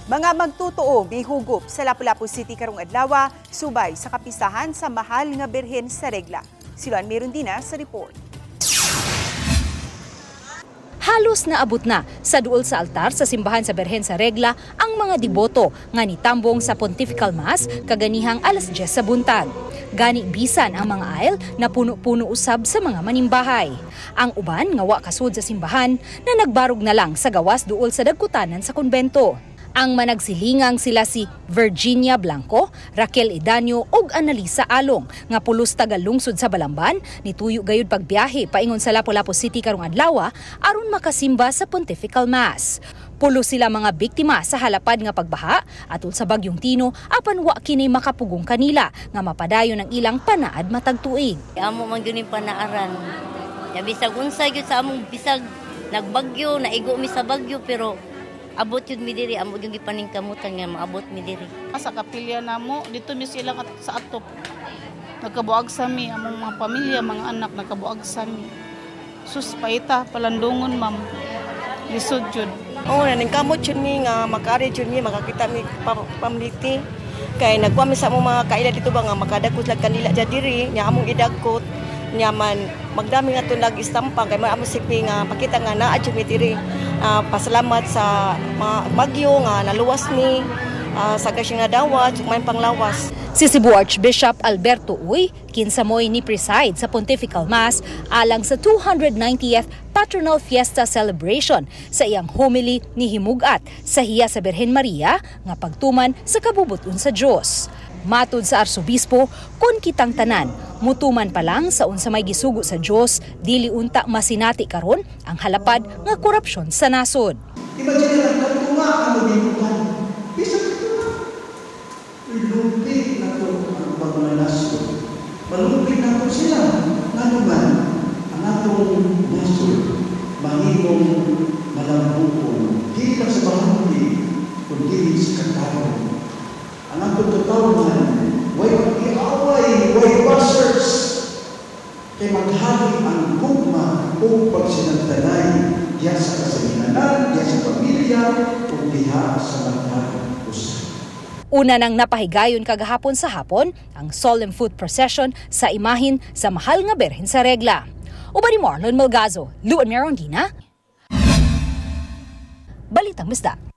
Mga magtotoo mihugup sa Lapu-Lapu City karong adlaw subay sa kapistahan sa Mahal nga Birhen sa Regla. Si Luan Merundina sa report. Halos naabot na sa duol sa altar sa simbahan sa Birhen sa Regla ang mga deboto nga nitambong sa Pontifical Mass kaganihang alas 10 sa buntag. Gani bisan ang mga aisle na puno-puno usab sa mga manimbahay. Ang uban nga wa kasud sa simbahan na nagbarog na lang sa gawas duol sa dagkutanan sa konbento. Ang managsilingang sila si Virginia Blanco, Raquel Idanyo ug Analisa Along nga pulos taga lungsod sa Balamban, nituyo gayud pagbiyahe paingon sa Lapu-Lapu City karong adlaw aron makasimba sa Pontifical Mass. Pulos sila mga biktima sa halapad nga pagbaha atol sa bagyong Tino, apan wa kini makapugong kanila nga mapadayon ang ilang panaad matag tuig. Amo man gyud panaaran. Ya, bisag unsa gyud sa among, bisag nagbagyo, naigo mi sa bagyo, pero abot yun mi diri, amo yung gipaningkamutan nga maabot mi diri. Sa kapilya namo dito mi sila sa atop. Nagkabuag sa mi among mga pamilya, mga anak, nagkabuag sa mi. Sus, paita palandungon, ma'am. Lisod jud. Oo, naningkamot jud mi nga makaari jud mi, makakita mi pamliti. Kay nagkuha mi sa among mga kaila dito ba nga makadagkot lang kanila dya diri, nya among idagkot, nya man magdami nga tunag istampang kay amo sipi nga pakita nga naa jud mi diri. Pasalamat sa mga bagyo nga naluwas mi sa kasing nga dawat, may panglawas. Si Cebu Archbishop Alberto Uy, kinsa mo'y ni preside sa Pontifical Mass alang sa 290th Patronal Fiesta Celebration, sa iyang homily ni himugat sa hiya sa Birhen Maria nga pagtuman sa kabubuton sa Dios. Matud sa arsobispo, kung kitang tanan mutuman pa lang sa unsa may gisugo sa Dios, dili unta masinati karon ang halapad nga korupsyon sa nasod. Imagine lang katunga ang mabibutan. Bisan katunga. Lupi na to ang pamananasod. Malupi na to sila. Ngano man, ang atong nasod, mahimong malambukon. Di lang sa bahagi, kundi sa katawhan. Ang atong katawhan, way mag-iaway, way buzzers. Kay maghari ang gugma o pagsinagtanay diya sa kasaginganan, diya sa pamilya, o diha sa matag usa. Una nang napahigayon kagahapon sa hapon ang solemn foot procession sa imahin sa Mahal nga Birhen sa Regla. Uban ni Marlon Malgazo, Luan Merondina, Balitang Bisdak.